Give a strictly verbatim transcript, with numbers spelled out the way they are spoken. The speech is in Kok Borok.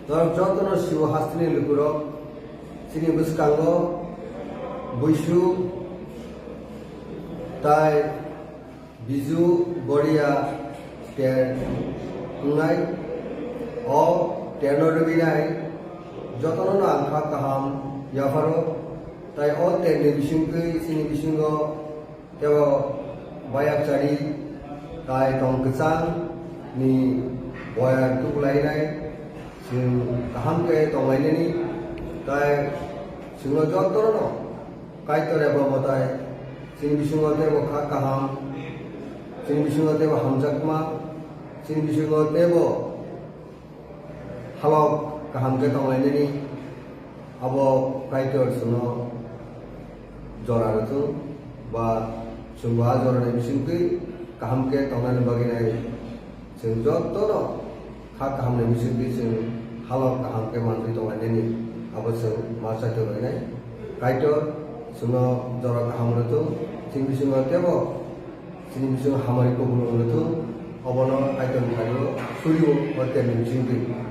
Norok jotono siwo hasteni lukurok, chini bwskango buisu tai biju boria ter wngnai. O terno rwgwinai jotono ang kha kaham yapharo. Tai o terni bisingtwi chini bisingo tebo bayakchari tai tong kwchang ni boyar tuklainai, chwng kaham khe tonglainani. Tai chwngno jotono Kaitor eba mwtai chini bisingo tebo kha kaham, chini bisingo tebo hamjakma, chini bisingo tebo halok kaham khe tonglainani. Abo Kaitor chwngno jora rwthung, ba chwngbo a jorani bisingtwi kaham khe tongnani bagwi nai. Chwng jotono kha kahamni bisingtwi chwng halok kaham khe manwi tonglainani, abo chwng ma chaithok lainai. Kaitor chwngno jora kaham rwthung, chini bisingo tebo chini bisingo hamari kubun wngthung, obono Kaitorni thani-o surio o terni bisingtwi.